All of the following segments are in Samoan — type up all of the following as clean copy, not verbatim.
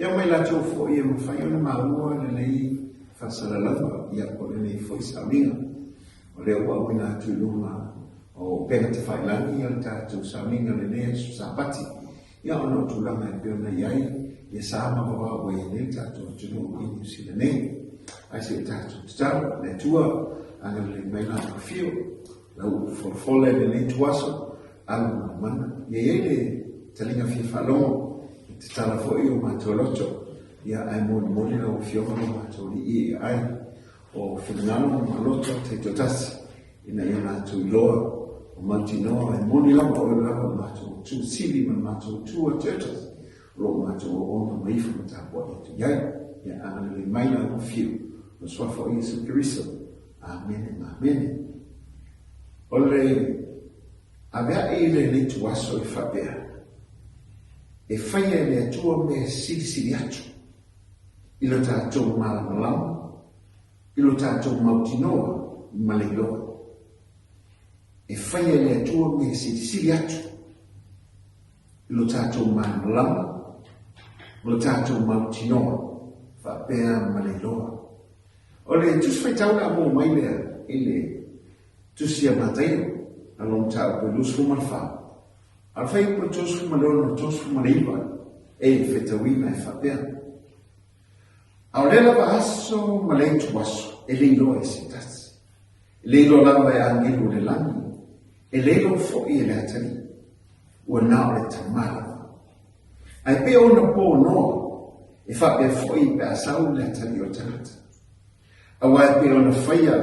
Ia ma i latou foi e mafai ona maua lenei faasalalauga, ia po o lenei foi sauniga. O lea ua auina atu i luga o upega tafailagi ia le tatou sauniga i lenei aso Sapati, ia ona o tulaga e pei ona i ai ia sa ma vavao ua i ai nei le tatou atunuu i Niu Sila nei. Ae se i tatou tatalo, le Atua, agalelei mai la afio, lau upu folafola i lenei ituaso, alu ma mana, ia i ai le taliga fia faalogo, e tatala foi o matou loto, ia ae molimoli lau Afioga ma matou alii e ai o finagalo ma loto taitoatasi, ina ia matou iloa o mautinoa e moni lava oe lava le matou Atua sili ma le matou Atua toatasi, o lo o matou auauna ma ifo ma tapuai atu i ai. Ia agalelei mai lau afio, o le suafa o Iesu Keriso. Amene ma amene. O le avea'i lenei ituaso e faapea, E faia e le Atua mea silisili atu i lo tatou malamalama, i lo tatou mautinoa ma le iloa. E faia e le Atua mea silisili atu i lo tatou malamalama, ma lo tatou mautinoa faapea ma le iloa. O le Tusi Faitau le a maua mai lea i le Tusi a Mataio, a lona mataupu e 24, a o le fuaiupu e 36 39 e faitauina e faapea, A o lea lava aso ma le ituaso e le iloa e se tasi, e le iloa lava e agelu o le lagi, e le iloa foi e le atalii, ua na o le Tama lava. Ae pei ona po Noa, e faapea foi pe a sau le atalii o le tagata. Aua e pei ona faia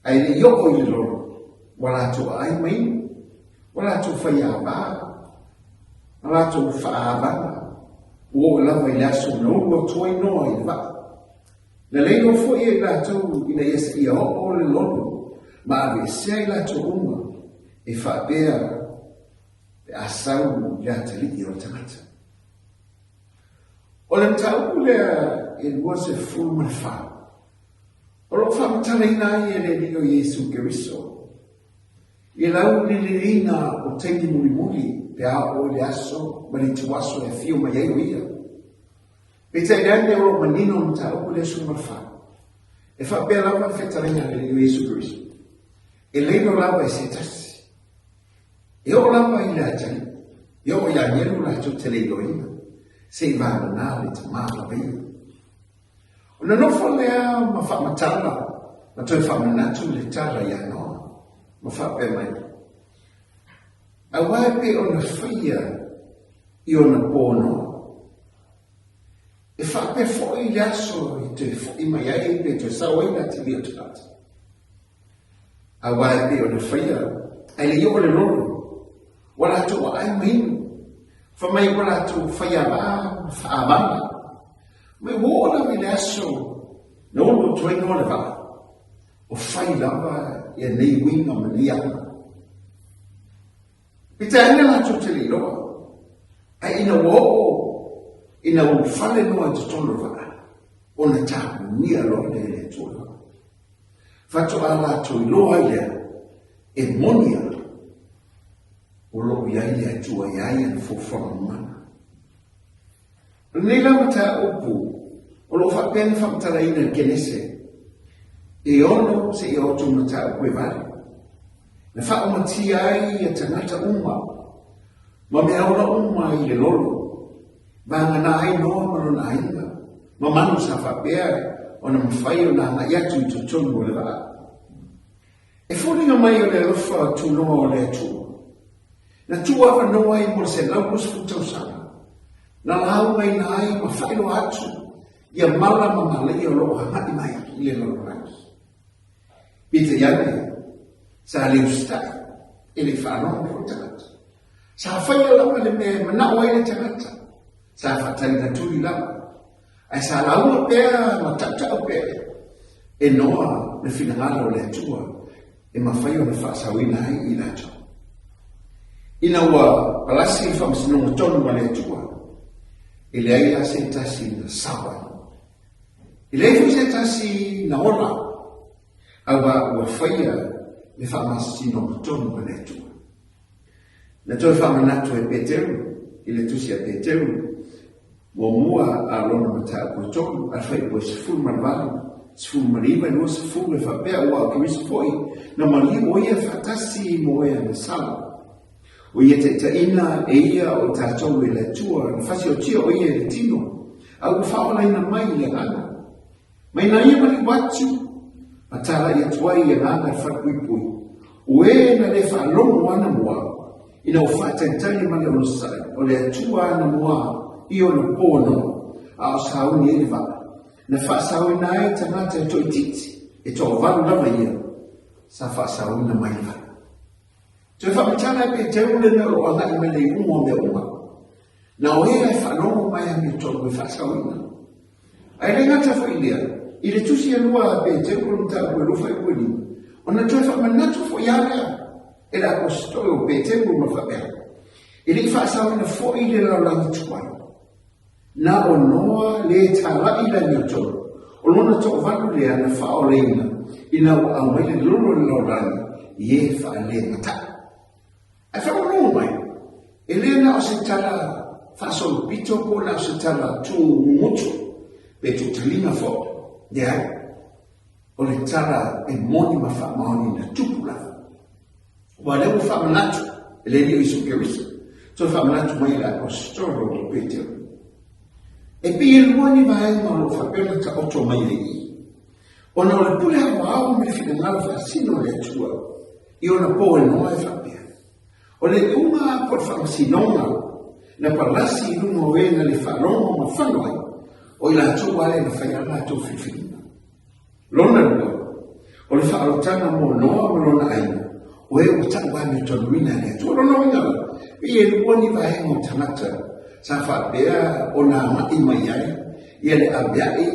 ae le i oo i le lolo, ua latou aai ma inu, ua latou faiava, ma latou faaavaga, ua oo lava i le aso na ulu atu ai Noa i le vaa. Na le iloa foi e i latou ina ia seia oo le lolo ma aveesea i latou uma, e faapea pe a sau le atalii o le tagata. O le mataupu lea e 24, o lo o faamatalaina ai e le Alii o Iesu Keriso i le lauliliuina o taimi mulimuli pe a oo i le aso ma le ituaso e afio mai ai o Ia. Peitai ane o lo o manino le mataupu lea 14, e faapea lava le fetalaiga a le Alii o Iesu Keriso, e le iloa lava e se tasi. E oo lava i le atalii, e oo i agelu latou te le iloaina, se i vagana le Tama lava ia. Ona nofo lea ma faamatala ma toe faamanatu le tala ia Noa, ma faapea mai, Aua e pei ona faia i ona po Noa, e faapea foi le aso e toe foi mai ai pe toe sau ai le atalii o tagata. Aua e pei ona faia, ae le i oo le lolo, ua latou aai ma inu, fai mai ua latou faiava ma faaavaga. Mai ua oo lava i le aso na ulu atu ai Noa le vaa, o fai lava ia nei uiga ma nei aga. Peitai ane latou te le iloa, ae ina ua oo ina ulufale Noa i totonu o le vaa, ona tapunia loa lea e le Atua le vaa. Faatoa latou iloa ai lea, e moni a, o lo o i ai le Atua e ai ana fuafuaga mamana. O lenei la mataupu, o lo o faapea ona faamatalaina i le Kenese e 6 seia oo atu i mataupu e 8, na faaumatia ai ia tagata uma ma mea ola uma i le lolo, vagana ai Noa ma lona aiga, ma manu sa faapea ona mafai ona agai atu i totonu o le vaa. E foliga mai o le alofa tunoa o le Atua, na tuu avanoa ai mo le 120 tausaga, na laugaina ai ma faailoa atu ia mala ma malaia o lo o agai mai i le lalolagi. Peitai ane, sa le usitai e le i faalogo foi le tagata. Sa faia lava le mea e manao ai le tagata, sa faataligatuli lava, ae sa lauga pea ma tautau pea e Noa le finagalo o le Atua e mafai ona faasaoina ai i latou. Ina ua palasi le faamasinoga tonu a le Atua, e leai la se tasi na sao ai. E leai foi se tasi na ola, aua ua faia le faamasinoga tonu a le Atua. Na toe faamanatu e Peteru i le tusi a Peteru. Muamua a lona mataupu e tolu, a le fuaiupu e 18, 19, 20 e faapea, Aua o Keriso foi na maliu o ia faatasi mo e ana sala. O ia taitaiina e ia o tatou e le Atua, na fasiotia o ia i le tino, a ua faaolaina mai i le agaga. Mai na ia maliu atu, ma talai atu ai i agaga e falepuipui, o e na le faalogo ana mua, ina ua faatalitali ma le onosai o le Atua ana mua i ona po noa, a o sauni ai le vaa, na faasaoina ai tagata e toaitiiti, e toavalu lava ia, sa faasaoina mai le vaa. Toe faamatala e Peteru le mea o lo o agai mai le iuga o mea uma. Na o ea e faalogo mai amiotonu e faasaoina. Ae le gata foi i lea, i le tusi e lua a Peteru o le mataupu e 25, ona toe faamanatu foi lava lea e le Aposetolo o Peteru ma faapea, E le i faasaoina foi le lalolagi tuai. Na o Noa le talai le amiotonu, o lona toavalu lea na faaolaina ina ua aumai le lolo i le lalolagi i e faalematau. Ae faalogologo mai, e le na o se tala faasolopito po o na o se tala tuumutu pe tuutalina foi. Leai, o le tala e moni ma faamaoni na tupu lava. Aua o lea ua faamanatu e le Alii o Iesu Keriso, toe faamanatu mai e le Aposetolo o Petero. E pei e lua ni vaega o lo o faapea ona taoto mai ai i i. Ona o le pule aoao ma le finagalo faasino o le Atua i ona po e noa e faapea, O le iuga po o le faamasinoga na palasi i luga o e na le faalogo ma fano ai, o i latou lava lea na fai a latou filifiliga. Lona lua, o le faaolotaga mo Noa ma lona aiga, o e ua tau amiotonu-ina e le Atua. O lona uiga la, pei e lua ni vaega o tagata sa faapea ona agai mai ai ia le avea'i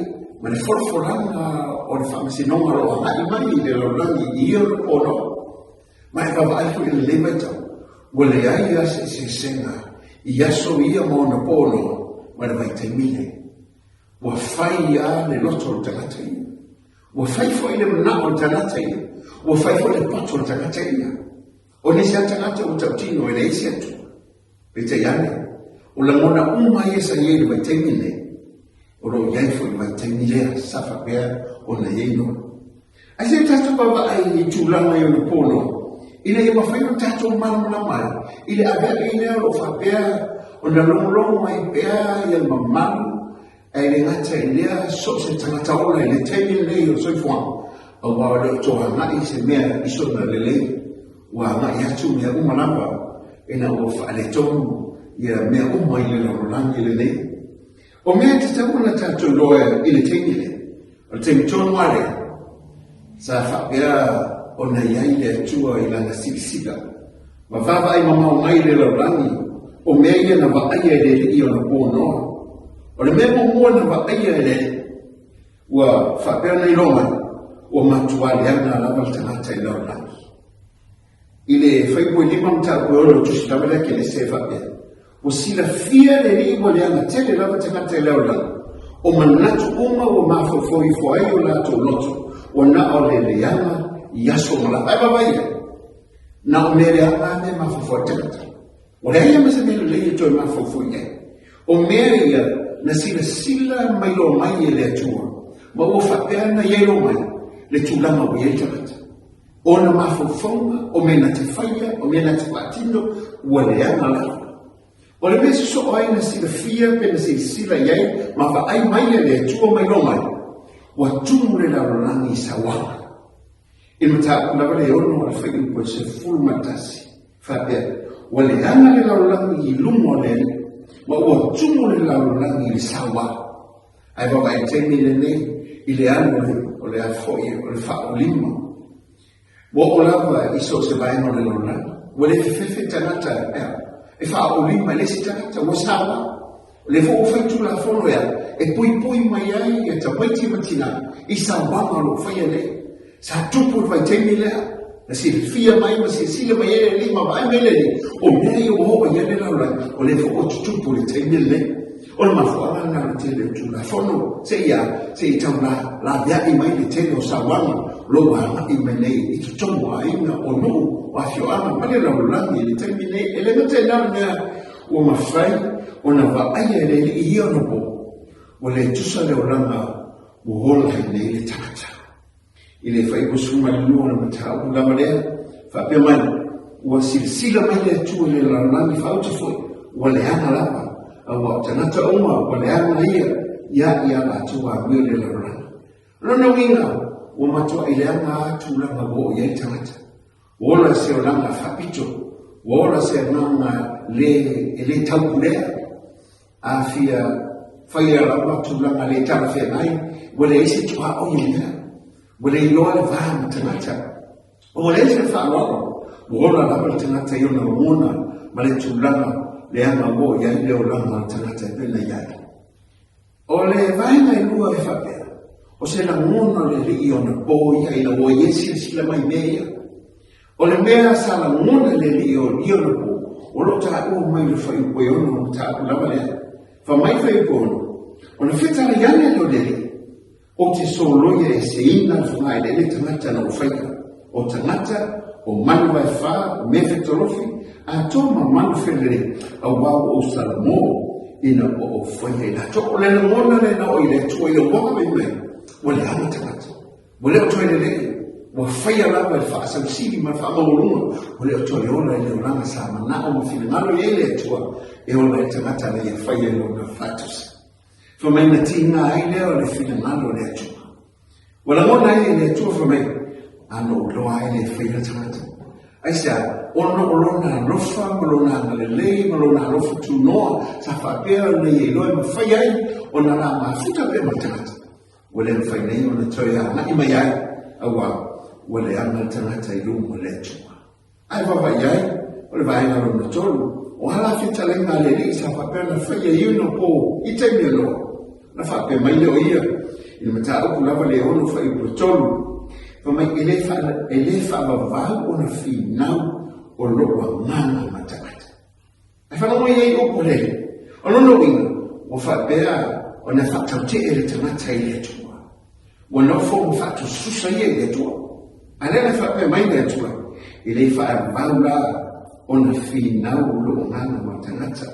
ma le folafolaga o le faamasinoga o lo o agai mai i le lalolagi i ia ona. Ma e vaavaai foi i lenei vaitau, ua leai lava se eseesega i aso ia ma ona po noa ma le vaitaimi lenei. Ua fai lava le loto o le tagata ia. Ua fai foi le manao o le tagata ia. Ua fai foi le poto o le tagata ia. O nisi lava tagata ua tautino e leai se Atua. Peitai ane, o lagona uma ia sa i ai i le vaitaimi lenei, o lo o i ai foi i le vaitaimi lea sa faapea ona i ai Noa. Ae se i tatou vaavaai i tulaga i ona po noa, ina ia mafai ona tatou malamalama ai i le aveave lea o lo o faapea ona logologo ai pea ia le mamalu, ae le gata i lea, so o se tagata ola i le taimi lenei o le soifuaga, aua o le o toe agai se mea i sona lelei, ua agai atu mea uma lava ina ua faaletonu ia mea uma i le lalolagi lenei. O mea e tatau ona tatou iloa i le taimi lea, o le taimi tonu lava lea, sa faapea ona i ai le Atua i lana silasila, ma vaavaai mamao mai i le lalolagi, o mea ia na vaaia e le Alii ona po noa. O le mea muamua na vaaia e le Alii, ua faapea ona iloa mai, ua matua leaga lava le tagata i le lalolagi. I le fuaiupu e 5 mataupu e 6 o le tusi lava lea Kenese e faapea, Ua silafia le Alii ua leaga tele lava tagata i le aolala, o manatu uma ua mafaufau ifo ai o latou loto, ua na o le leaga i aso uma lava. Ae vaavaai i ai, na o mea leaga lava mea e mafaufau ai le tagata. Ua leai lava ma se mea lelei e toe mafaufau i ai. O mea ia na silasila mai loa mai e le Atua, ma ua faapea ona i ai loa mai le tulaga ua i ai le tagata. Ona mafaufauga, o mea na te faia, o mea na te faatino, ua leaga lava. O le mea sosoo ai na silafia pe na silasila i ai ma vaai mai a le Atua mai loa mai, ua tumu le lalolagi i sauaga. I le mataupu lava le 6 a le fuaiupu e 11, faapea, Ua leaga le lalolagi i luma o le Alii, ma ua tumu le lalolagi i le sauaga. Ae vaavaai i le taimi lenei i le alu o le a foi o le faaulima. Ua oo lava i so o se vaega o le lalolagi, ua le fefefe tagata e faaulima i le isi tagata, ua saoa. O lea foi ua fai tulafono e a, e puipui mai ai ia tamaiti ma tinā i sauaga o lo o faia nei. Sa tupu le vaitaimi lea, na silafia mai ma silasila mai ai le Alii ma vaai mai le Alii, o mea ia ua oo i ai le lalolagi, o lea foi ua tutupu i le taimi lenei. O le mafuaaga lena o le tele o Tulafono, seia, se i tau la, laveai mai le tele o sauaga o lo o agai mai nei i totonu o aiga, o nuu, o afioaga ma le lalolagi i le taimi lenei. E le gata i lena mea ua mafai Ona vaaia e le Alii ia ona po, ua le tusa le olaga ua ola ai nei le tagata. I le fuaiupu 12 o le mataupu lava lea, faapea mai, Ua silasila mai le Atua i le lalolagi faauta foi, ua leaga lava, aua o tagata uma ua leaga ia ia i a latou amio i le lalolagi. O lona uiga, ua matuai leaga lava tulaga ua oo i ai tagata. Ua ola se olaga faapito, ua ola se agaga le, e le taupulea. A fia faia lava tulaga le talafeagai, ua leai se tuaoi i mea, ua le iloa le va ma tagata. Ua leai se faaaloalo, ua ola lava le tagata i ona lagona ma le tulaga leaga ua oo i ai le olaga o le tagata e pei ona i ai. O le vaega e lua e faapea, o se lagona o le Alii ona po ia ina ua ia silasila mai i mea ia. O le mea sa lagona e le Alii o ia ona po, o lo o taua mai i le fuaiupu e 6 o mataupu lava lea. Fai mai le fuaiupu 6, Ona fetalai ane lea o le Alii, Ou te soloia eseina le fogaeleele tagata na ou faia, o tagata, o manu vaefā, o mea fetolofi, atoa ma manu felelei, auā ua ou salamo ina ua ou faia i latou. O le lagona lea na oo i le Atua ina ua vaai mai, ua leaga tagata, ua le o toe lelei, ua faia lava i le faasausili ma le faamaualuga, ua le o toe ola i le olaga sa manao ma finagalo i ai le Atua e ola ai le tagata na ia faia i lona faatusa. Fai mai na tiga ai lea o le finagalo o le Atua. Ua lagona ai e le Atua fai mai, a na ou iloa ai le faia tagata. Aisea, ona o lona alofa ma lona agalelei ma lona alofa tunoa sa faapea ona ia iloa e mafai ai ona la mafuta pea ma le tagata. Ua le mafai nei ona toe agai mai ai, auā ua leaga le tagata i luma o le Atua. Ae vaavaai ai, o le vaega lona tolu, o a la fetalaiga a le Alii sa faapea ona faia i ona po i taimi o Noa? Ona faapea mai lea o ia, i le mataupu lava le 6 fuaiupu e 3, fai mai, e le, fa, e le faavavau ona finau o lou agaga ma tagata. Ae faalogo i ai upu a le Alii. O lona uiga, ua faapea ona faatautee le tagata i le Atua. Ua nofo ma faatusususa ia i le Atua. A lea na faapea mai le Atua, e le faavavau la ona finau o lou agaga ma tagata,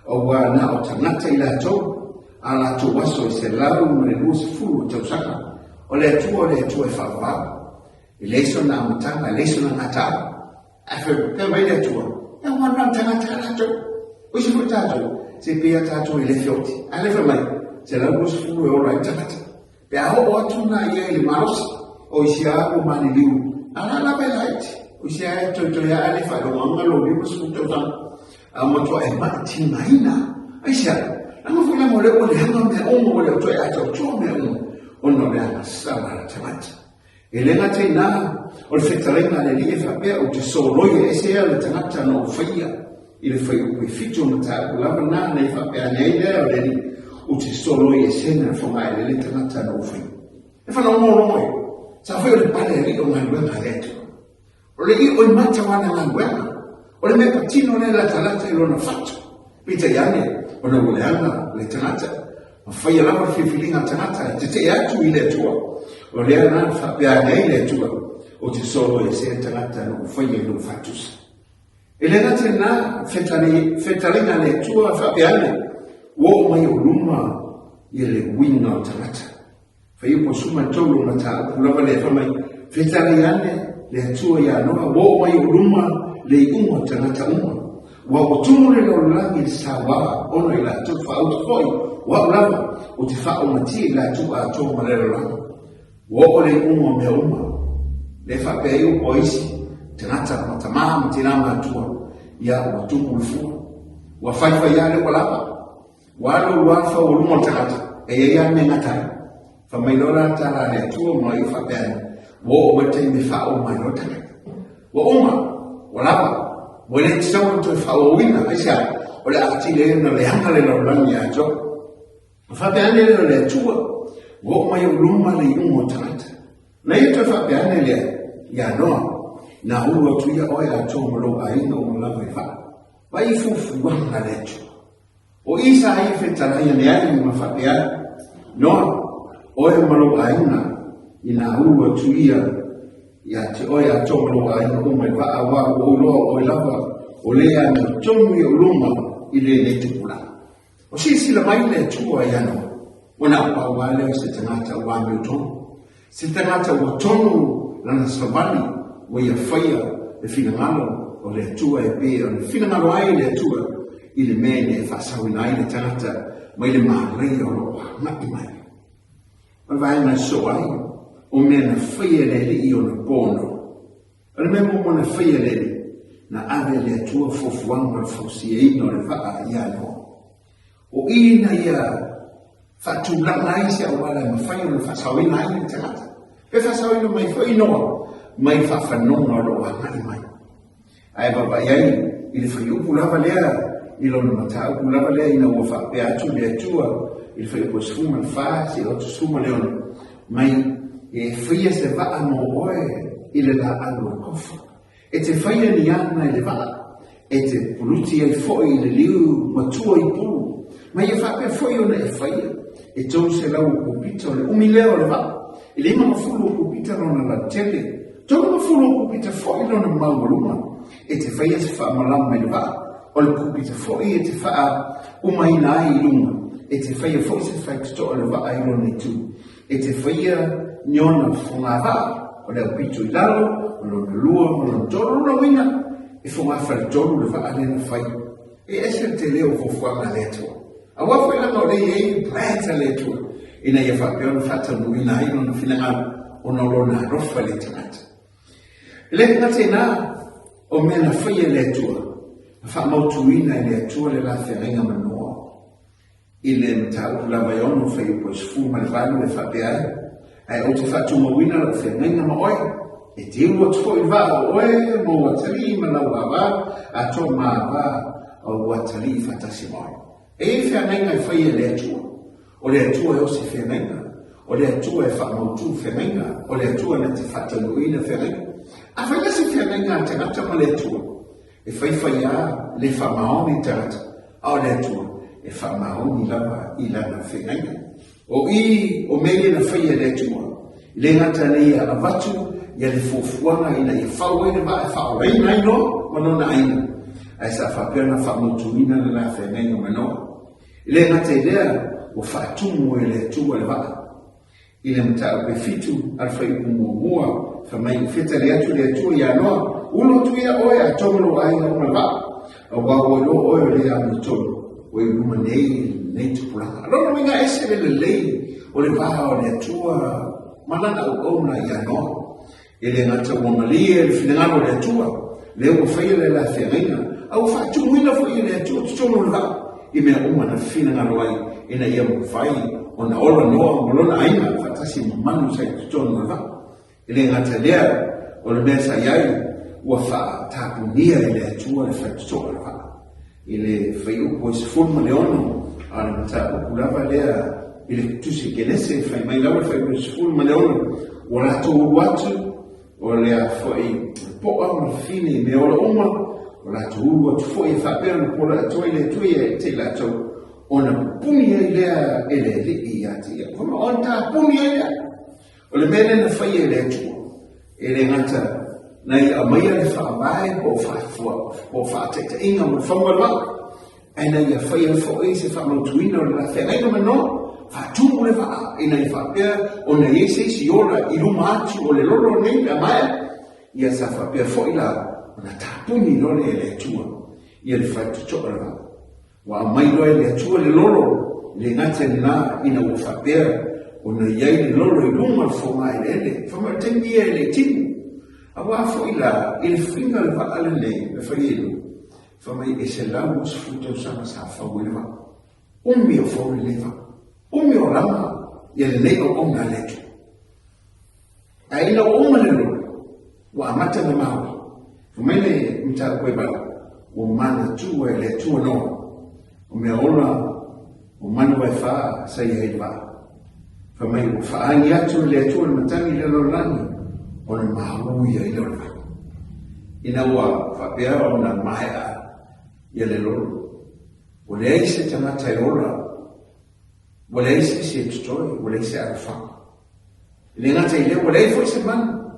auā na o tagata i latou, a latou aso e 120 o tausaga. O le Atua o le Atua e faavavau. E leai sona amataga, e leai sona gataaga. Ae faapea mai le Atua, e aua na o tagata a latou. O isi foi tatou, se pei a tatou e le feoti. Ae le fai mai, 120 e ola ai tagata. Pe a oo atu na ia i le malosi, o isi a ua maliliu, a la lava e laiti. O isi a e toetoe a le faailogaga lo 50 tausaga. A matua e maatigaina. Aisea, langa foi langa o lea ua leaga mea uma, ua le o toe atoatoa mea uma, ona o le agasala a le tagata. E le gata i nā, o le fetalaiga a le Alii e faapea, Ou te soloi ese au le tagata na ou faia i le fuaiupu e 7 o mataupu lava nā na i faapea ane ai lea o le Alii, ou te soloi esena le fogaelele tagata na ou faia. E whanaongaonga e, sa foi o le pale alii o galuega a le Atua. O le iʻo i mata o ana galuega, o le mea patino lea e latalata i lona fatu. Peitai ane, ona ua leaga le tagata, ma faia lava le filifiliga a tagata e tetee atu i le Atua. O lea la na faapea ane ai le Atua, Ou te solo ese le tagata na ou faia i lou fatusa. E le gata i lena, fetalaiga a le Atua faapea ane, ua oo mai ou luma ia le uiga o tagata. Fuaiupu 13 o mataupu lava lea fai mai, Fetalai ane le Atua iā Noa, ua oo mai ou luma le iuga o tagata uma. Ua ua tumu le lalolagi i le sauā ona i latou faauta foi, o au lava, ou te faaoumatia i latou atoa ma le lalolagi. Ua oo le iuga o mea uma. Lea faapea ai upu a isi, tagata ma tamā ma tinā matua, ia ua tumu le fua. Ua faifai lava lea ua lava. Ua alu alu lava fau o luma o le tagata, e i ai lava le mea e gata ai. Fai mai loa la le tala a le Atua ma ia faapea ane, ua oo mai le taimi e faaoo mai loa le tagata. Ua uma, ua lava, ua le tatau ona toe faaauauina, aisea? O le a atili ai ona leaga le lalolagi ia atoa. Ona faapea ane lea o le Atua, ua oo mai ou luma le iuga o tagata. Na ia toe faapea ane lea ia Noa, na ulu atu ia oe atoa ma lou aiga uma lava i vaa. Vai i fuafuaga a le Atua. O i sa ia fetalai ane ai ma faapea, Noa, oe ma lou aiga, inā ulu atu ia iā te oe atoa ma lou aiga uma i vaa auā ua ou iloa o oe lava o le amiotonu i ou luma i lenei tupulaga. Ua silasila mai le Atua ia Noa, ua na o pau lava lea o se tagata ua amiotonu, se tagata ua tonu lana savali ua ia faia le finagalo o le Atua e pei ona finagalo ai le Atua i le mea ina ia faasaoina ai le tagata mai le malaia o lo o agai mai. O le vaega e soo ai, o mea na faia e le Alii i ona po Noa. O le mea muamua na faia e le Alii, na ave e le Atua fuafuaga o le fausiaina o le vaa ia Noa. O i na ia faatulaga ai se auala e mafai ona faasaoina ai le tagata. Pe faasaoina mai foi Noa mai faafanoga o lo o agai mai. Ae vaavaai ai i le fuaiupu lava lea, i lona mataupu lava lea ina ua faapea atu le Atua i le fuaiupu 14 seia oo atu 16, mai e faia se vaa mo oe i le laau o le kofa. E te faia ni ana i le vaa, e te puluti ai foi i le liu matua i pulu, ma ia faapea foi ona e faia e 300 o kupita o le umi lea o le vaa, e 50 o kupita lona lautele, 30 o kupita foi lona maualuga. E te faia se faamalama i le vaa, o le kupita foi e te faaumaina ai i luga, e te faia foi se faitotoa o le vaa i lona itu. E te faia ni ona fogavaa, o le aupito i lalo, o lona lua ma lona tolu. O lona uiga, e fogafaletolu le vaa lea na fai. E ese le tele o fuafuaga a le Atua. Aua foi leaga o lea e i ai plans a le Atua ina ia faapea ona faataunuuina ai lona finagalo ona o lona alofa i le tagata. E le gata i lena, o mea na faia e le Atua, na faamautuina e le Atua le la feagaiga ma Noa. I le mataupu lava e ono fuaiupu e 18 e faapea ai, Ae ou te faatumauina lau feagaiga ma oe, e te ulu atu foi i le vaa o oe ma ou atalii ma lau ava, atoa ma ava o ou atalii faatasi ma oe. E i ai feagaiga e faia e le Atua. O le Atua e osi feagaiga. O le Atua e faamautu feagaiga. O le Atua na te faataunuuina feagaiga. Afai la se feagaiga a le tagata ma le Atua, E faifai a le faamaoni tagata, a o le Atua e faamaoni lava i lana feagaiga. O i o mea ia na faia e le Atua, e le gata nei ia avatu ia le fuafuaga ina ia fau ai le vaa e faaolaina ai Noa ma lona aiga, ae sa faapea ona faamautuina le la feagaiga ma Noa. E le gata i lea, ua faatumu e le Atua le vaa. I le mataupu e fitu a le fuaiupu muamua, fai mai, Ua fetali atu le Atua iā Noa, ulu atu ia oe a toma lou aiga uma le vaa, auā ua iloa oe o lea amiotonu, ua i luma nei lenei tupulaga. Lona uiga ese le lelei o le va o le Atua ma lana auauna iā Noa. E le gata ua malie le finagalo o le Atua, lea ua faia le la feagaiga, a ua faatumuina foi e le Atua totonu o le vaa i mea uma na finagalo ai ina ia mafai ona ola Noa ma lona aiga faatasi ma manu sa i totonu o le vaa. E le gata i lea, o le mea sa i ai, ua faatapunia e le Atua le faitotoa o le vaa. I le fuaiupu e 16, a o le mataupu lava lea i le Tusi Kenese, fai mai lava le fuaiupu e 16, ua latou ulu atu, o lea foi po'a ma fafine i mea ola uma, ua latou ulu atu foi e faapea ona pola atu ai le Atua ia te i latou, ona pupuni ai lea e le Alii ia te ia. Fai mai, ona tapuni ai lea. O le mea lea na faia e le Atua, e le gata na ia aumaia le faavae po o faafua, po o faataitaiga mo le fauga o le vaa, ae na ia faia foi se faamautuina o le la feagaiga ma Noa, faatumu le vaa ina ia faapea ona i ai se isi ola i luma atu o le lolo nei pe a maea, ia sa faapea foi la ona tapuni loa lea e le Atua ia le faitotoa o le vaa. Ua aumai loa e le Atua le lolo, e le gata i lena ina ua faapea ona i ai le lolo i luga o le fogaeleele, fai mai o le taimi ia e le i timu. Aua foi la, i le faiga o le vaa lenei na fai ai Noa, fai mai e 120 tausaga sa fau ai le vaa. Umi o fau lenei vaa. Umi o lama ia lenei auauna a le Atua. Ae ina ua uma le lolo, ua amata ona maua. Fai mai le mataupu e vala, ua manatua e le Atua Noa, o mea ola o manu vaefa sa i ai le vaa. Fai mai ua faaagi atu e le Atua le matagi i le lalolagi, ona maui ai lea o le vaa. Ina ua faapea ona maea ia le lolo, ua leai se tagata e ola, ua leai se isi e totoe, ua leai se alofaga. E le gata i lea, ua leai foi se manu,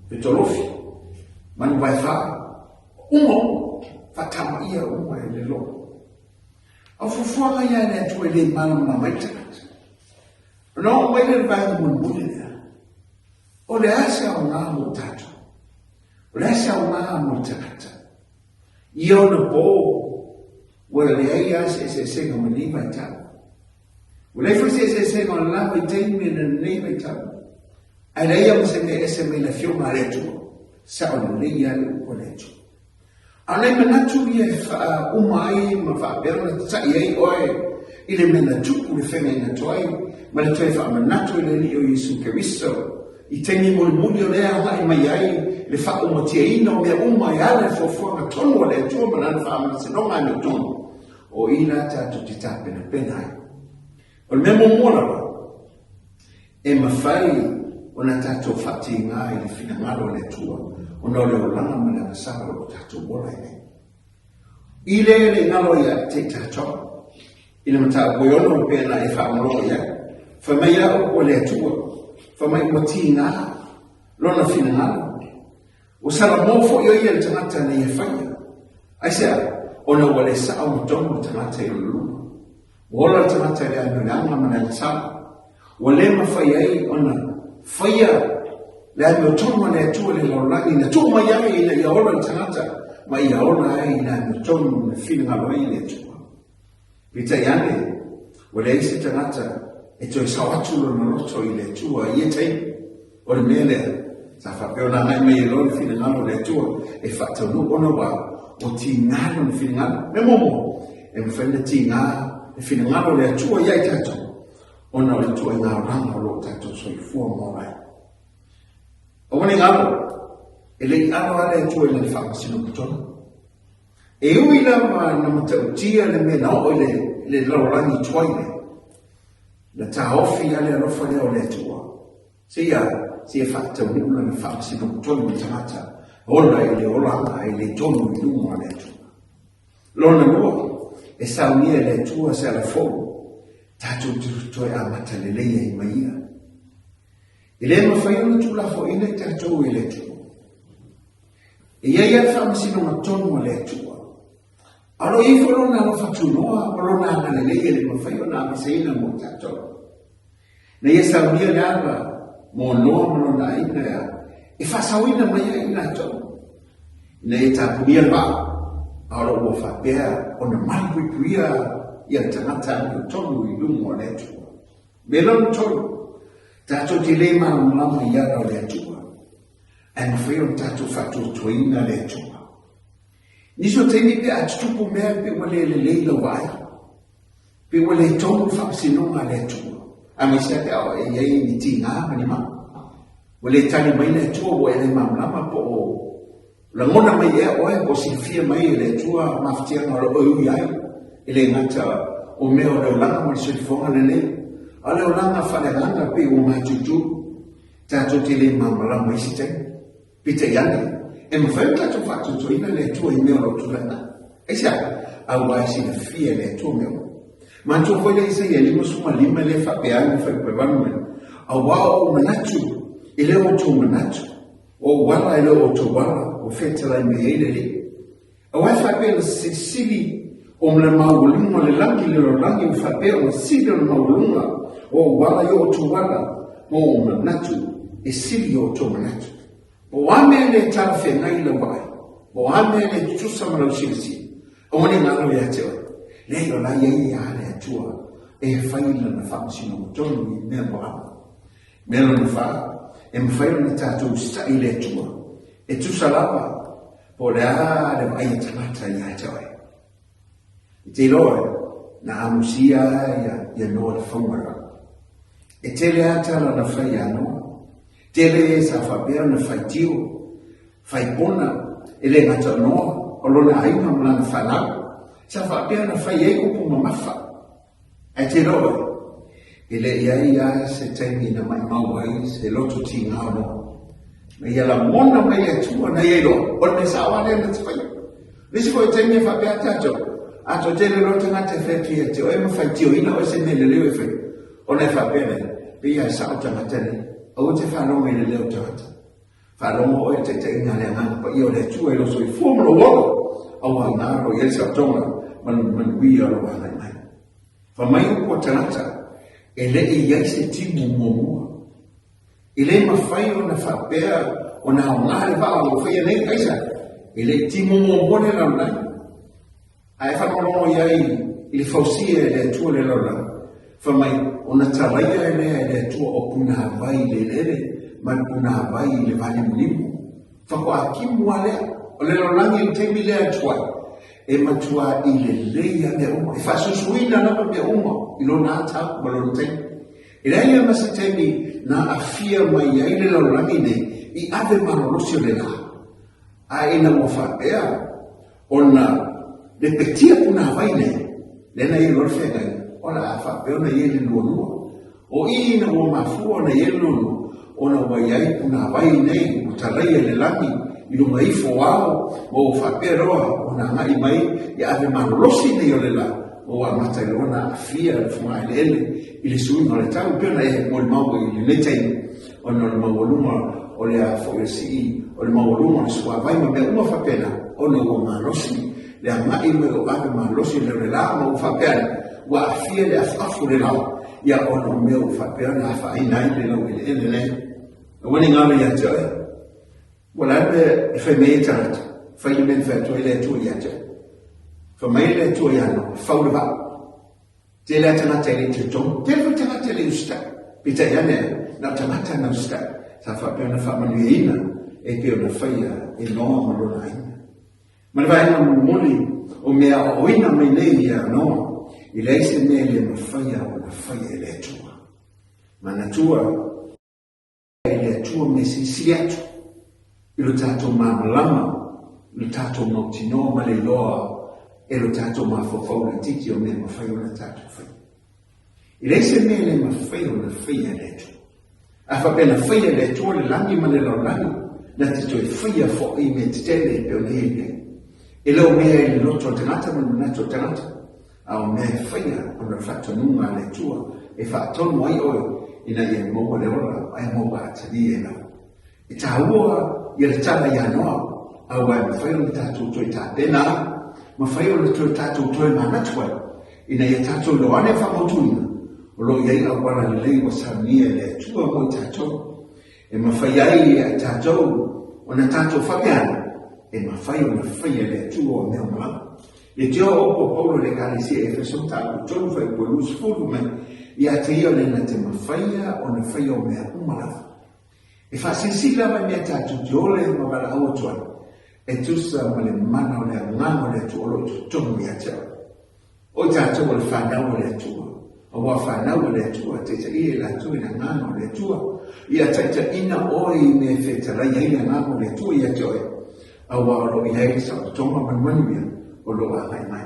fetolofi, manu vaefa, uma uma, faatamaia uma e le lolo. A o fuafuaga ia a le Atua e le malamalama ai le tagata. Ona oo mai lea i le vaega mulimuli lea, o le a se aoga mo tatou? O le a se aoga mo le tagata? Ia ona po, ua leai lava se eseesega ma lenei vaitau. Ua leai foi se eseesega o le la vaitaimi ma lenei vaitau. Ae leai lava ma se mea e ese mai le Afioga a le Atua. Sao lelei lava le upu a le Atua. A o nai manatu ia e faauma ai ma faapea ona tatai ai oe i le mea na tupu le feagaiga tuai ma le toe faamanatu e le Alii o Iesu Keriso i taimi mulimuli o lea e agai mai ai le faaumatiaina o mea uma e ala i le fuafuaga tonu a le Atua ma Lana faamasinoga amiotonu, o i la tatou te tapenapena ai. O le mea muamua lava, e mafai ona tatou faatiga i le finagalo o le Atua ona o le olaga ma le agasala o lo o tatou ola ai nei. I le le galo ia te i tatou, i le mataupu e ono pe na e faalogologo i ai, fai mai a upu a le Atua, fai mai ua tiga lona finagalo. Ua salamo foi o ia i le tagata na ia faia. Aisea? Ona ua le sao ma tonu le tagata i lona luma. Ua ola le tagata i le amio leaga ma le agasala. Ua le mafai ai ona faia le amiotonu a le Atua i le lalolagi na tuu mai ai ina ia ola le tagata ma ia ola ai i le amiotonu na finagalo ai le Atua. Peitai ane, ua leai se tagata e toe sao atu lona loto i le Atua i ia taimi. O le mea lea, sa faapea ona agai mai ai loa le finagalo o le Atua e faataunuu ona ua ua tiga lona finagalo. Mea muamua, e mafai ona tiga le finagalo o le Atua ia i tatou ona o le ituaiga olaga o lo o tatou soifua ma ola ai. Aua ne i galo, e le i alo lava le Atua i lana faamasinoga tonu. E ui lava na matautia le mea na oo i le lalolagi tuai lea, na taofi lava le alofa lea o le Atua, seia seia faataunuu lana faamasinoga tonu i tagata ola i le olaga e le tonu i luma o le Atua. Lona lua, e saunia e le Atua se ala fou, tatou te toe amata lelei ai ma ia. E le mafai ona tuulafoaiina i tatou e le Atua. E i ai lava le faamasinoga tonu a le Atua. A o lo o i ai foi lona alofa tunoa ma lona agalelei e le mafai ona aveseina mo tatou. Na ia saunia le ala mo Noa ma lona aiga e faasaoina mai ai i latou. Ina ia tapunia le vaa, a o lo o ua faapea ona malupuipuia ia le tagata amiotonu i luma o le Atua. Mea lona tolu, tatou te le malamalama i ala o le Atua, ae mafai ona tatou faatuatuaina le Atua. Nisi o taimi pe a tutupu mea pe ua le lelei lau vaai, pe ua le tonu le faamasinoga a le Atua, aemaise lava pe a e i ai ni tiga ma ni maa. Ua le tali mai le Atua ua e le malamalama po o lagona mai ea oe po o silafia mai e le Atua mafatiaga o lo o ui ai, e le gata o mea o le olaga ma le soifuaga lenei, a o le olaga faaleagaga pei ua matutu, tatou te le malamalama i isi taimi. Peitai ane, e mafai ona tatou faatuatuaina le Atua i mea o lo o tulai mai. Aisea? Aua e silafia e le Atua mea uma. Manatua foi le Isaia 55 lea e faapea ai le fuaiupu e 8 mai, Aua o ou manatu e le o outou manatu, o ou ala e le o outou ala, ua fetalai mai ai le Alii. Aua e faapea ona silisili o le maualuga o le lagi i le lalolagi, ua faapea ona sili ona maualuga o ou ala i o outou ala, ma ou manatu e sili i o outou manatu. Po o a mea e le talafeagai i lau vaai, po o a mea e le tutusa ma lau silasila, aua ne i galo ia te oe, leai o la e i ai lava le Atua e fai lana faamasinoga tonu i mea ua ala. Mea lona fa, e mafai ona tatou usitai i le Atua, e tusa lava po o le a le vaai a tagata ia te oe. I te iloa, na amusia ia, ia Noa le fauga rau. E tele a tala na fai ia Noa. Tele e sa faapea ona faitio, faipona, e le gata o Noa, o lona aiga ma lana fanau. Sa faapea ona fai ai upu mamafa. Ae te iloa oe, e le i ai lava se taimi na maimau ai se loto tiga o Noa. Na ia lagona mai le Atua na ia iloa, o le mea sao lava lea na te faia. Le isi foi taimi e faapea tatou, a toatele loa tagata e fai atu ia te oe ma faitioina oe se mea lelei e fai, ona e faapea lea, pei lava e sao tagata nei, aua te faalogo i le leo o tagata. Faalogo oe i le taitaiga a le Agaga Paia o le Atua i lou soifua ma lou ola, aua i ina o lo o i ai le saotoga. ma le manuia o lou agai mai. Fai mai upu a tagata, e le i i ai se timu muamua. E le mafai ona faapea ona aoga le vaa o lo o faia nei, aisea? E le i timu muamua le lalolagi. Ae faalogologo i ai i le fausia e le Atua le lalolagi, fai mai, ona talaia lea e le Atua o punavai i le eleele ma le punavai i le vanimonimo. Faatoa timu lava lea. O le lalolagi i le taimi lea atu ai, e matuā i lelei lava mea uma, e faasusuina lava mea uma i lona ata ma lona taimi. E leai lava ma se taimi na aafia mai ai le lalolagi nei i ave malolosi o le la. A ina ua faapea ona lepetia punavai nei, lea na i ai loa le feagaiga, o le a faapea ona i ai le lualua. O i ina ua mafua ona i ai le lualua, ona ua i ai punavai nei ua talaia i le lagi i luga ifo o ao, ma ua faapea loa ona agai mai i ave malolosi nei o le la, ma ua amata ai loa ona aafia le fogaeleele i le suiga o le tau, e pei ona e molimau ai i lenei taimi, ona o le maualuga o le a foi o le sii, o le maualuga o le suavai ma mea uma faapena, ona ua malosi le agai mai o ave malosi le o le la, ma ua faapea ane, ua aafia le afuafu o le lao, ia ona o mea ua faapea ona afaina ai le laueleele lea. Aua ne i galo ia te oe. Ua le a le mea e fai mai ai tagata, fai le mea na fai atu ai le Atua ia te oe. Fai mai le Atua ia Noa, fau le vaa. Tele a tagata e le i talitonu, tele foi tagata e le i usitai. Peitai ane, na o tagata na usitai, sa faapea ona faamanuiaina e pei ona faia e Noa ma lona aiga. Ma le vaega mulimuli o mea aoaoina mai nei ia Noa, e leai se mea e le mafaia ona faia e le Atua. Manatua, e le Atua mea silisili atu i lo tatou malamalama, i lo tatou mautinoa ma le iloa e lo tatou mafaufau laitiiti o mea mafai ona tatou faia. E leai se mea e le mafai ona faia e le Atua. A faapea na faia e le Atua le lagi ma le lalolagi, na te toe faia foi mea tetele e pei ona i ai nei. E le o mea i le loto o le tagata ma le manatu o le tagata, a o mea e faia ona o le faatonuga a le Atua e faatonu ai oe ina ia maua le ola ae maua atalia e lava. E taua ia le tala ia Noa, aua e mafai ona tatou toe tapena ai, mafai ona toe tatou toe manatu ai, ina ia tatou iloa ane faamautuina, o lo o i ai auala lelei ua saunia e le Atua mo i tatou. E mafai ai ia i tatou ona tatou faapea ane, e mafai ona faia e le Atua o mea uma lava. E te o upu a Paulo i le Ekalesia i Efeso mataupu 3 fuaiupu 20 mai, ia te ia o le na te mafaia ona faia o mea uma lava. E faasilasila lava i mea tatou te ola ai ma valaau atu ai, e tusa ma le mana o le agaga o le Atua o lo o totonu ia te oe. O i tatou o le fanau a le Atua, aua fanau a le Atua, taitaia i latou i le agaga o le Atua, ia taitaiina oe i mea e fetalai ai le agaga o le Atua ia te oe, aua o lo o i ai le saolotoga ma le manuia o lo o agai mai.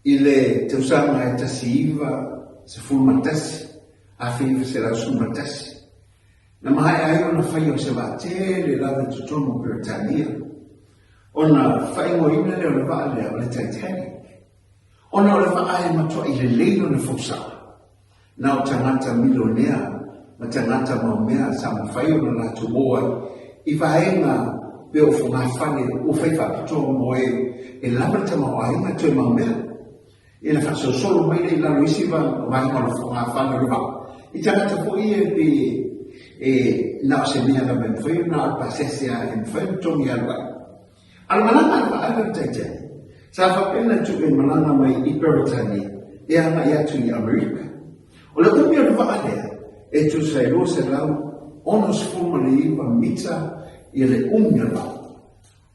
I le tausaga e 1911, 1911, na maea ai ona faia o se vaatele lava i totonu o Peretania, ona faaigoaina lea o le vaa lea o le Titanic. Ona o le vaa e matuai lelei lona fausaga, na o tagata milionea ma tagata maumea sa mafai ona latou o ai i vaega pe o fogafale ua fai faapitoa mo e e lava le tamaoaiga toe maumea. Ia na faasolosolo mai lea i lalo o isi vaega o le fogafale o le vaa i tagata foi ia pe e na o se mea lava e mafai ona alu pasese lava e mafai ona togi e alu ai. A o le malaga a le vaa lea o le Titanic, sa faapea ona tuu e malaga mai i Peretania e agai atu i Amerika. O le umi o le vaa lea, e tusa e 269 mita ia le umi o le vaa.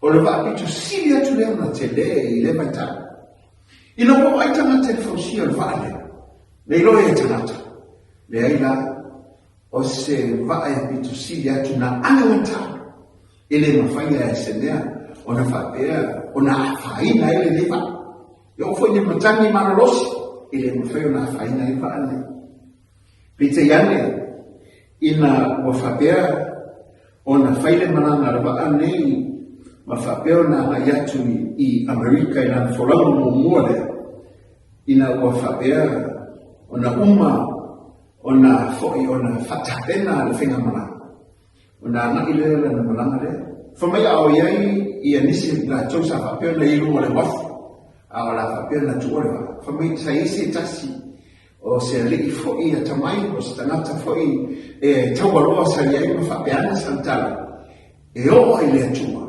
O le vaa pito sili atu lea ona tele i lea vaitau. Ina ua vaai tagata i le fausia o le vaa lea, na iloa ai e tagata, leai la, o se vaa e pito sili atu na anogata. E le mafai lava e se mea ona faapea ona afaina ai lenei vaa. E oo foi i ni matagi malolosi, e le mafai ona afaina ai le vaa lenei. Peitai ane, ina ua faapea ona fai le malaga a le vaa lenei ma faapea ona agai atu i Amerika i lana folauga muamua lea, ina ua faapea ona uma ona foi ona faatapena le faigamalaga, Ona agai lea o lana malaga lea, Fai mai a o i ai ia nisi latou sa faapea ona i luga o le uafu, a o le a faapea ona tuua le vaa. Fai mai sa i ai se tasi o se alii foi atamai, o se tagata foi e taualoa sa i ai ma faapea ane sana tala, E oo i le Atua,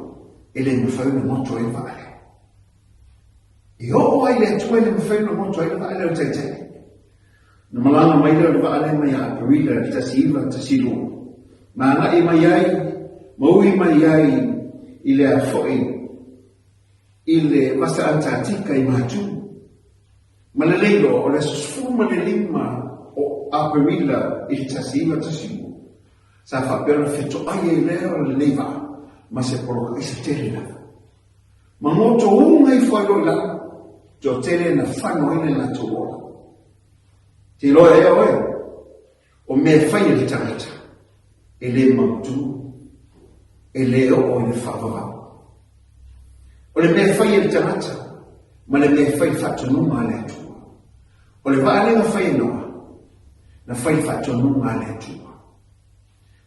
e le mafai ona moto ai le vaa lea. E oo ai le Atua e le mafai ona moto ai le vaa lea o le Titanic. Na malaga mai lea o le vaa lea mai ia Aperila i le 1912. Ma agai mai ai, ma ui mai ai i le a foi i le Vasa Antarctica i Matu. Ma lelei loa o le aso 15 o Aperila i le 1912, sa faapea ona fetoai ai lea o lenei vaa ma se poloka aisa tele lava. Ma gotouga ifo ai loa i lalo, toatele na fano ai le latou ola. Te iloa ea oe, o mea e fai e le tagata, e le mautu, e le oo i le faavavau. O le mea e fai e le tagata, ma le mea e fai i le faatonuga a le Atua. O le vaa lea na fai e Noa, na fai i le faatonuga a le Atua.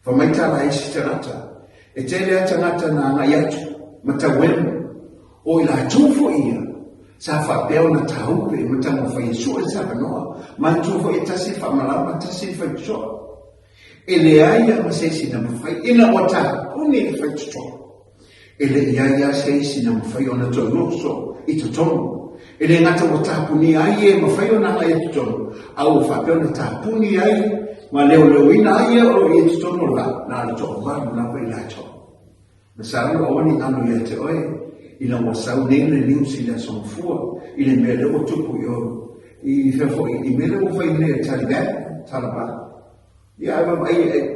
Fai mai tala a isi tagata, e tele a tagata na agai atu ma tauemu, o i latou foi ia sa faapea ona tāupe ma taumafai e sue le avanoa, manatua foi e tasi le faamalama, tasi le faitotoa. E leai lava ma se isi na mafai ina ua tapuni le faitotoa. E le i ai lava se isi na mafai ona toe oso i totonu. E le gata ua tapunia ai e mafai ona agai i totonu, a ua faapea ona tapuni ai ma leoleoina ai e o lo o i ai i totonu o le vaa, na o le toavalu lava i latou. Masalo aua ne i galo ia te oe, ina ua sau nei le news i le Aso Gafua i le mea lea ua tupu i o i fea foi i mea lea ua fai nei e Taliban, Taliban. Ia, ae vaavaai,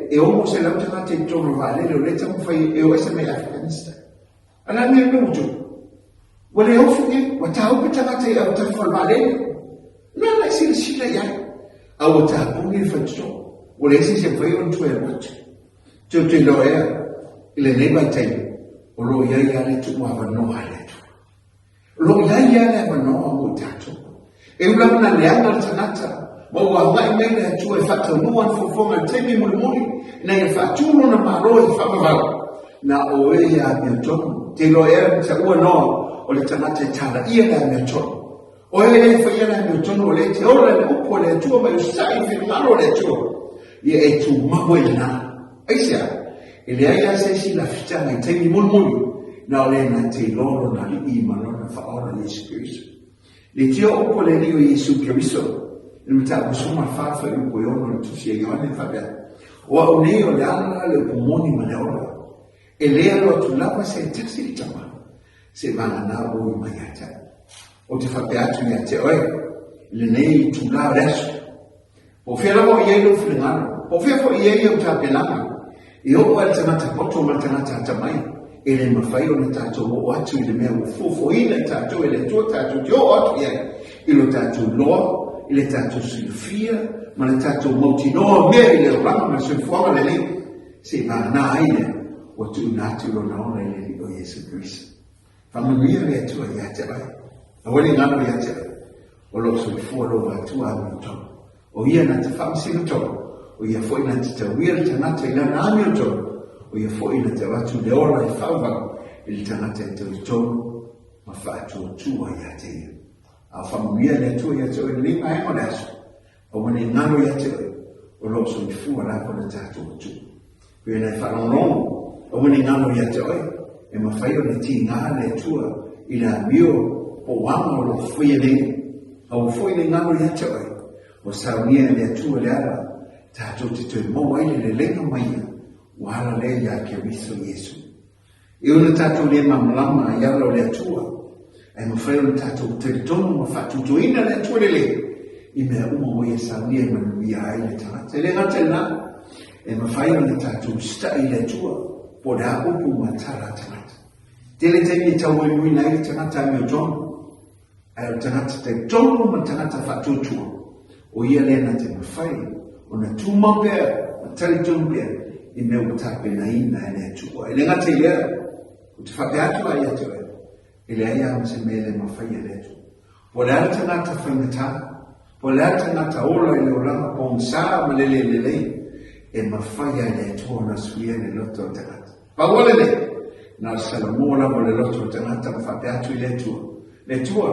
e 600 tagata i totonu o le vaalele, o lea e taumafai e o ese mai Afghanistan. A le a le mea ua tupu? Ua le ofu nei, ua tāupe tagata i autafa o le vaalele. Na la e silasila i ai. A ua tapuni le faitotoa. Ua leai se isi e mafai ona toe alu atu. Toe iloa ea, i lenei vaitaimi, o lo o i ai lava le tuuavanoa a le Atua. O lo o i ai lava le avanoa mo i tatou. E ui lava ina leaga le tagata, ma ua agai mai le Atua e faataunuu ana fuafuaga i le taimi mulimuli, ina ia faatu lona Malo i faavavau, na o e ia amiotonu. Te iloa ea na taua Noa o le tagata e talaia le amiotonu. O e lea e faia le amiotonu o lea e te ola i le upu a le Atua ma e usitai i le finagalo o le Atua, ia e tumau ai i lena. Aisea? E leai lava se isi lafitaga i taimi mulimuli, na o le na te iloa lona Alii ma lona Faaola Iesu Keriso. Leitioa upu a le Alii o Iesu Keriso i le mataupu 14 fuaiupu e 6 o le Tusi a Ioane e faapea, O au nei o le ala, le upu moni ma le ola. E le alo atu lava se tasi i le Tama, seiavagana ua ui mai ia te au. Ou te faapea atu ia te oe, i lenei itula o le aso, Po o fea lava o i ai lou finagalo, po o fea foi i ai au tapenaga, e oo lava i le tagata poto ma le tagata atamai, e le mafai ona tatou oo atu i le mea ua fuafuaina i tatou e le Atua tatou te oo atu i ai, i lo tatou iloa, i le tatou silafia, ma le tatou mautinoa o mea i le olaga ma le soifuaga lelei, seivagana ai lea ua tuuina atu Lona ola i le Alii o Iesu Keriso. Faamanuia le Atua ia te oe. Aua ne i galo ia te oe. O lo o soifua lou Atua amiotonu. O ia na te faamasino tonu, o ia foi na te tauia le tagata i lana amiotonu, o ia foi na te avatu le ola e faavavau i le tagata e tauitonu ma faatuatua ia te ia. A o faamanuia le Atua ia te oe i lenei vaega o le aso, aua ne i galo ia te oe, o lo o soifua lava le tatou Atua. Pei ona e faalogologo, aua ne i galo ia te oe, e mafai ona tiga le Atua i le amio po o aga o lo o faia nei. Aua foi ne i galo ia te oe, ua saunia e le Atua le ala tatou te toe maua ai le leleiga ma Ia, ua ala lea ia Keriso Iesu. E ui ina tatou le malamalama i ala o le Atua, ae mafai ona tatou talitonu ma faatuatuaina le Atua lelei i mea uma ua Ia saunia e manuia ai le tagata. E le gata i lena, e mafai ona tatou usitai i le Atua po o le a upu ma tala a tagata. Tele taimi e taumoemoeina ai le tagata amiotonu, ae o le tagata talitonu ma le tagata faatuatua, o ia lea na te mafai ona tumau pea ma talitonu pea i mea ua tapenaina e le Atua. E le gata i lea, ou te faapea atu la ia te oe, e leai lava ma se mea e le mafai e le Atua. Po o le a le tagata faigata, po o le a le tagata ola i le olaga pogisa ma le le lelei, e mafai lava e le Atua ona suia le loto o le tagata. Pau o lenei, Na o le salamo lava o le loto o le tagata ma faapea atu i le Atua, Le Atua,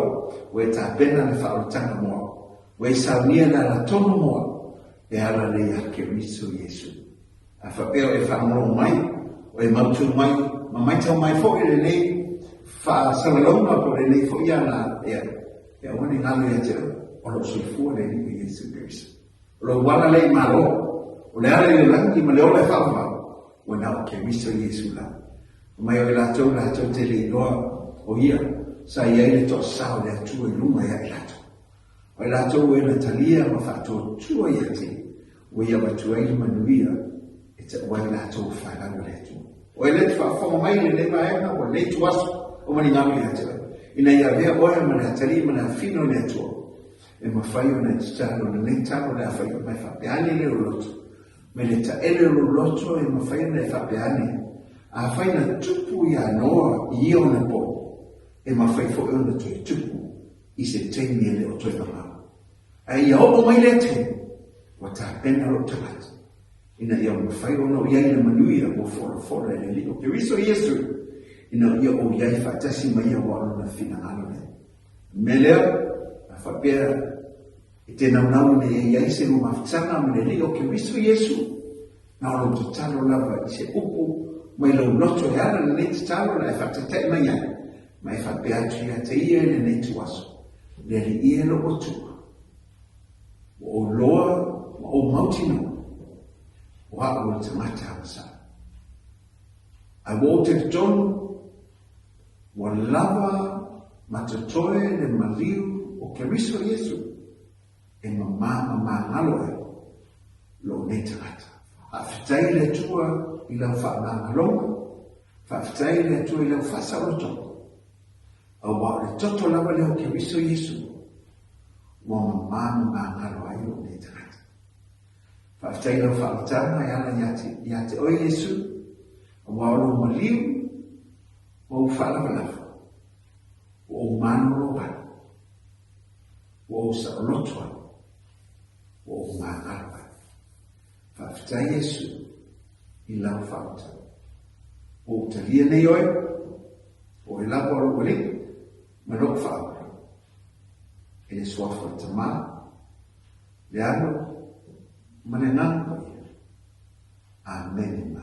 ua e tapena le faaolataga mo au, ua e saunia le alatonu mo au, e ala lea ia Keriso Iesu. A faapea o e faalogologo mai, o e mautu mai, ma maitau mai foi lenei faasalalauga po o lenei foi ala, ia, e aua ne i galo ia te oe, o lo o soifua le Alii o Iesu Keriso. O lou ala lea i Malo, o le ala i le lagi ma le ola e faavavau, ua na o Keriso Iesu lava. Fai mai o i latou latou te le iloa o ia, sa i ai le toasao o le Atua i luga ia i latou. O i latou ua na talia ma faatuatua ia te ia, ua ia avatu ai le manuia e tau ai latou o fanau a le Atua. O e lea e te faafofoga mai i lenei vaega o lenei ituaso, aua ne i galo ia te oe, ina ia avea oe ma le atalii ma le afine o le Atua, e mafai ona e tatalo lenei talo o le a fai ma e faapea ane le loto, mai le taele o lou loto e mafai ona e faapea ane, afai na tupu iā Noa i ia ona po, e mafai foi ona toe tupu i se taimi e le o toe mamao. Ae ia oo mai lea taimi, ua tapena lou tagata, ina ia mafai ona ou i ai i le manuia ua folafola e le Alii o Keriso Iesu, ina ia ou i ai faatasi ma ia aua o lona finagalo lea. O le mea lea, a faapea e te naunau ina ia i ai se lua mafutaga ma le Alii o Keriso Iesu, na o lou tatalo lava i se upu mai lou loto e ala lenei tatalo la e faataitai mai ai, ma e faapea atu ia te ia i lenei ituaso, Le Alii e lou Atua, ua ou loa ma ou mautinoa, o a'u o le tagata agasala. Ae ua ou talitonu, Ua lava ma totoe le maliu o Keriso Iesu e mamā ma māgalo ai lou nei tagata. Faafetai i le Atua i lau faamagaloga, faafetai i le Atua i lau faasaolotoga, auā o le toto lava lea o Keriso Iesu ua mamā ma māgalo ai lou nei tagata. Faafetai i lau faaolataga e ala ia te oe Iesu, auā o lou maliu ma ou faalavalava, ua ou malolo ai, ua ou saoloto ai, ua ou magalo ai. Faafetai Iesu i lau faaolataga. Ua ou talia nei oe, o oe lava o lou Alii ma lou Faaola. E le suafa o le Tamā, le Alo, ma le Agaga Paia. Amene.